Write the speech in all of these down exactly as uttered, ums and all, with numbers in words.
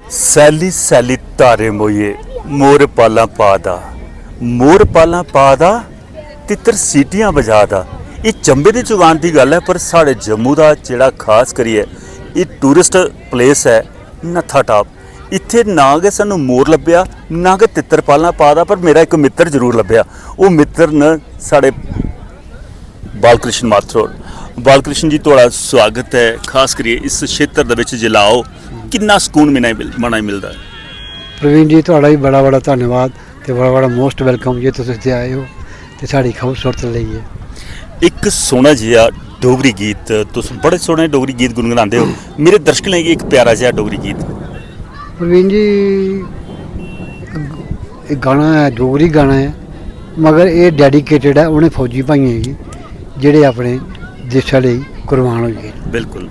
सैल्ली सैल्ली धारें मोइये मोर पालां पा दा, मोर पालां पा दा, तित्तर सीटियां बजा दा। एह् चंबे दी जुबान दी गल्ल ऐ, पर साढ़े जम्मू दा जेह्ड़ा खास करियै एह् टूरिस्ट प्लेस ऐ नत्था टाप, इत्थै ना गै सानूं मोर लब्भेआ, ना गै तित्तर पालां पा दा, पर मेरा इक मित्तर जरूर लब्भेआ। ओह् मित्तर न साढ़े बालकृष्ण माथुर होर। बालकृष्ण जी, थुआढ़ा स्वागत ऐ। खास करियै इस क्षेत्र दे बिच जिसलै आओ, किन्ना सकून मनै गी मिल-, मनै गी मिलदा ऐ? प्रवीण जी, थुआढ़ा बी बड़ा बड़ा धन्नवाद ते बड़ा बड़ा मोस्ट वैलकम जे तुस इत्थै आए ओ ते साढ़ी खूबसूरत लेइयै। इक सोह्ना जेहा डोगरी गीत, तुस बड़े सोह्ने डोगरी गीत गुनगुनांदे ओ, मेरे दर्शकें लेई इक प्यारा जेहा डोगरी गीत। प्रवीण जी, एह् गाना ऐ, डोगरी गाना ऐ, मगर एह् डेडिकेटेड ऐ उ'नें फौजी भाइयें गी जेह्ड़े अपने देशा लेई कुर्बान होई गे। बिल्कुल।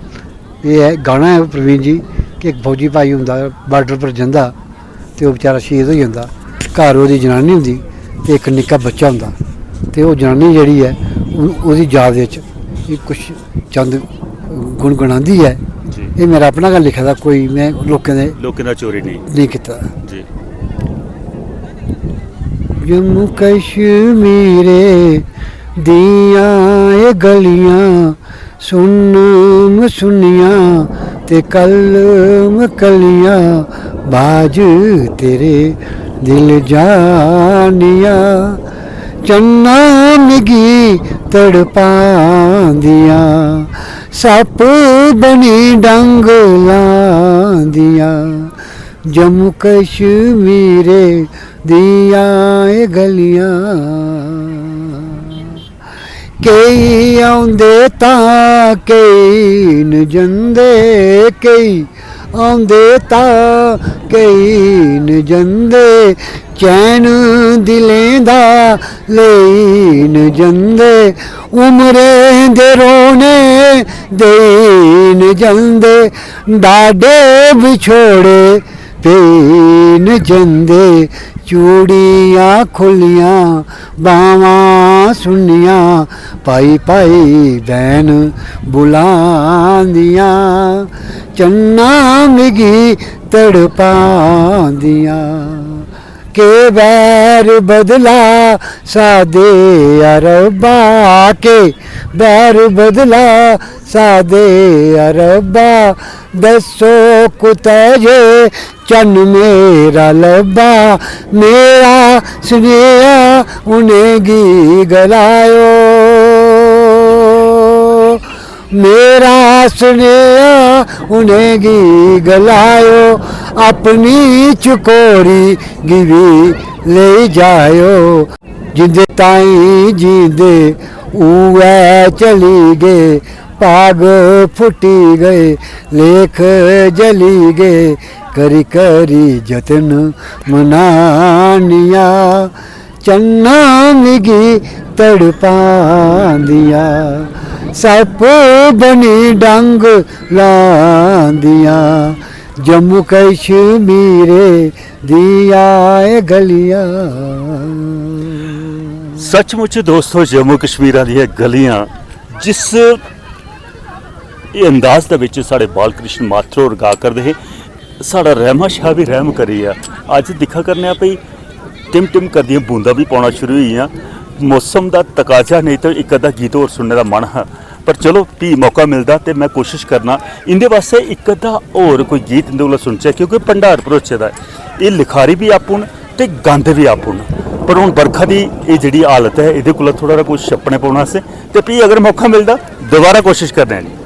एह् ऐ, गाना ऐ प्रवीण जी कि इक फौजी भाई होंदा, बार्डर पर जंदा ते ओह् बेचारा शहीद होई जंदा। घर ओह्दी जनानी होंदी ते इक निक्का बच्चा होंदा, ते ओह् जनानी जेह्ड़ी ऐ, ओह्-, ओह्दी याद बिच एह् कुछ चंद गुनगुनांदी ऐ। जी। एह् मेरा अपना गै लिखे दा, कोई में लोकें दे लोकें दा चोरी नेईं। नेईं कीते दा। जी। जम्मू कश्मीरे दियां एह् गलियां, सुन्न मसुन्नियां ते कलम कलियां, बाज तेरे दिल जानिया, चन्ना मिगी तड़पांदियां, सप्प बनी डंग लांदियां, जम्मू कश्मीरे दियां एह् गलियां। केई औंदे तां केई न जंदे, केई औंदे तां केई न जंदे, चैन दिलें दा लेई न जंदे, उमरें दे रोने देई न जंदे, डाडे विछोड़े पेई न जंदे, चूड़ियां खु'ल्लियां बावां सुन्नियां, पाई पाई बैन बुलांदियां, चन्ना मिगी तड़पांदियां। के बैर बदला सादे अरबा, के बैर बदला सादे अरबा, दस्सो कुतै जे चन्न मेरा लब्भा, मेरा सनेहा उ'नेंगी गलायो, मेरा सनेहा उ'नेंगी गलायो, अपनी चकोरी गी बी लेई जायो। जिंदे ताईं जींदे उ'ऐ चली गे, भाग फुट्टी गए, लेख जली गए, करी करी जतन मनानिया, चन्ना मिगी तड़पांदिया, सप्प बनी डंग लांदिया, जम्मू कश्मीरे दियां एह् गलियां। सचमुच दोस्तो, जम्मू कश्मीर दियां गलियां जिस एह् अंदाज दे बिच साढ़े बालकृष्ण माथुर होर गा करदे हे, साढ़ा रहमा शाह बी रहम करी गेआ। अज्ज दिक्खा करने आं भई, टिम टिम करदियां बूंदां बी पौना शुरू होई गेइयां। मौसम दा तकाजा नेईं ते इक अद्धा गीत होर सुनने दा मन हा, पर चलो, भी मौका मिलदा ते में कोशिश करना इं'दे वास्तै इक अद्धा होर कोई गीत इं'दे कोला सुनचै, क्योंकि भंडार भरोचे दा ऐ। एह् लिखारी बी आपूं न ते गांदे बी आपूं न, पर हून बरखा दी एह् जेह्ड़ी हालत ऐ, एह्दे कोला थोह्ड़ा हारा कुछ छप्पने पौना असें, ते भी अगर मौका मिलदा, दोबारा कोशिश करने आं जी।